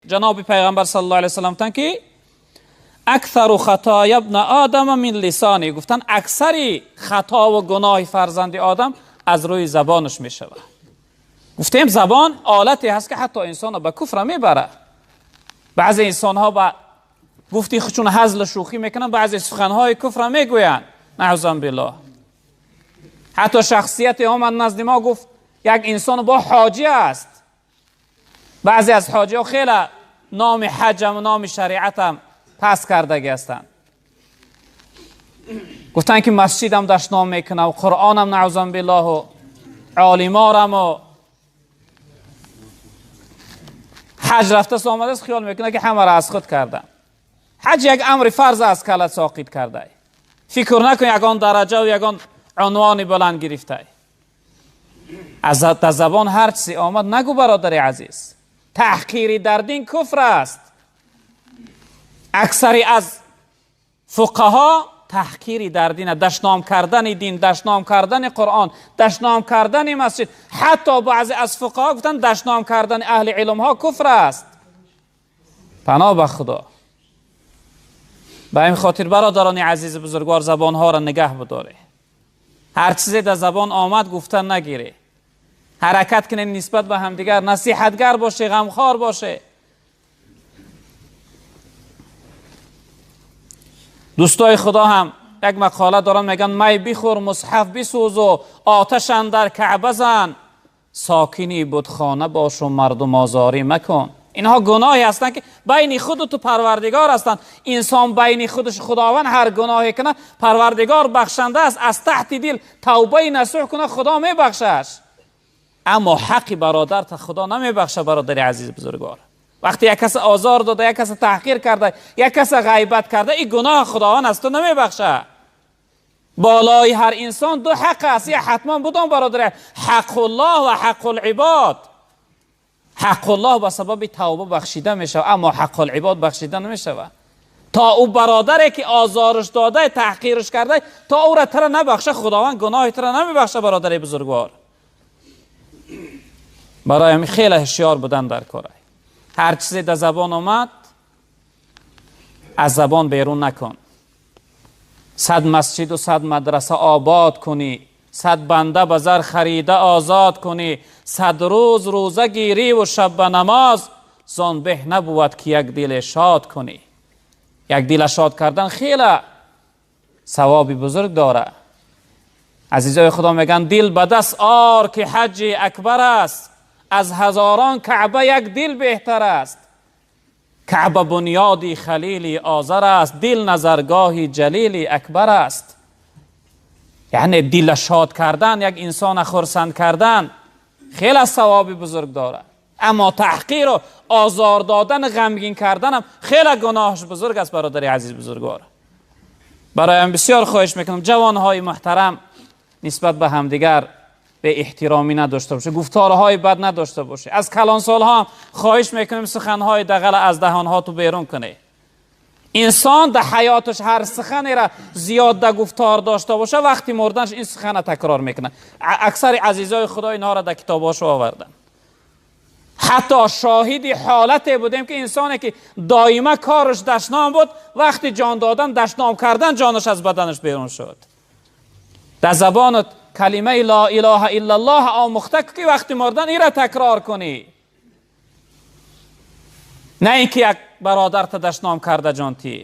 Ҷаноби пайғамбар саллаллоҳу алайҳи васаллам гуфтанд, ки аксару хатоя ибна одама мин лисони. Гуфтанд аксари хато ва гуноҳи фарзанди одам аз рӯи забонаш мешавад. Гуфтем забон олате ҳаст, ки ҳатто инсонро ба куфр мебарад. Баъзе инсонҳо ба гуфти худшон ҳазлу шӯхӣ мекунанд, баъзе суханҳои куфр мегӯянд, наъузан биллоҳ. Ҳатто шахсияте омад назди мо, гуфт як инсон бо ҳоҷӣ аст. Баъзе аз ҳоҷиҳо хеле номи ҳаҷам ва номи шариатам пас кардагӣ ҳастанд. Гуфтанд, ки масҷидам дашном мекунад ва қуръонам, наъузан биллоҳу, олиморам ва ҳаҷ рафтаст омадааст, хиёл мекунад, ки ҳамаро аз худ кардам. Ҳаҷ як амри фарз аст, калат соқит кардай. Фикр накун ягон дараҷа ва ягон унвони баланд гирифтай. Аз забон ҳар чизе омад нагӯ, бародари азиз. Таҳқири дар дин куфр аст. Аксари аз фуқаҳо таҳқири дар дин, дашном кардани дин, дашном кардани қуръон, дашном кардани масҷид, ҳатто баъзе аз фуқаҳо гуфтанд дашном кардани аҳли илмҳо куфр аст. Паноҳ ба худо. Ба ин хотир, бародарони азизи бузургвор, забонҳоро нигаҳ бидоред. Ҳар чизе дар забон омад гуфта нагиред. Ҳаракат кунед нисбат ба ҳамдигар, насиҳатгар боше, ғамхор боше. Дӯстои худо ҳам як мақола доранд, мегӯянд май бихӯр, мусҳаф бисӯзу оташ андар каъба зан, сокини будхона бошу мардумозорӣ макун. Инҳо гуноҳе ҳастанд, ки байни худу ту парвардигор ҳастанд. Инсон байни худаш худованд ҳар гуноҳе кунад, парвардигор бахшанда аст, аз таҳти дил тавбаи насӯҳ кунад, худо мебахшаш. Аммо ҳаққи бародарта худо намебахшад, бародари азизи бузургвор. Вақте як кас озор дода, як кас таҳқир карда, як кас ғайбат карда, ин гуноҳ худованд аз ту намебахшад. Болои ҳар инсон ду ҳақ аст, я ҳатман будон, бародари, ҳаққуллоҳ ва ҳаққулибод. Ҳаққуллоҳ ба сабаби тавба бахшида мешавад, аммо ҳаққулибод бахшида намешавад. То ӯ бародаре ки озорш дода, таҳқирш карда, то ӯра тара набахша, худованд гуноҳи тара намебахша, бародари бузургвор. Барои ҳамин хеле ҳушёр будан дар кора. Ҳар чизе дар забон омад аз забон берун накун. 100 масҷиду 100 мадраса обод кунӣ, 100 банда ба зар харида озод кунӣ, 100 рӯз рӯза гирӣ ву шаб ба намоз, зон беҳ набувад, ки як диле шод кунӣ. Як дила шод кардан хеле савоби бузург дорад. Азизои худо мегӯянд дил ба даст ор, ки ҳаҷи акбар аст, аз ҳазорон каъба як дил беҳтар аст. Каъба бунёди халили озар аст, дил назаргоҳи ҷалили акбар аст. Яъне дила шод кардан, як инсона хурсанд кардан хеле савоби бузург дорад. Аммо таҳқиру озор додан, ғамгин карданам хеле гуноҳаш бузург аст, бародари азиз бузургвор. Бароям бисёр хоҳиш мекунам, ҷавонҳои муҳтарам, нисбат ба ҳамдигар бе эҳтиромӣ надошта боше, гуфторҳои бад надошта боше. Аз калонсолҳо ҳам хоҳиш мекунем, суханҳои дағала аз даҳонҳо ту берун кунед. Инсон дар ҳаёташ ҳар суханеро зиёд да гуфтор дошта боша, вақти мурданаш ин сухана такрор мекунад. Аксари азизои худо инҳоро дар китобҳошо оварданд. Ҳатто шоҳиди ҳолате будем, ки инсоне ки доима кораш дашном буд, вақти ҷон додан, дашном кардан ҷонаш аз баданаш берун шуд. Дар забонат калимаи ла илаҳа иллаллоҳ омӯхта, ки вақти мурдан инро такрор кунӣ, на ин ки як бародарта дашном карда ҷонтӣ.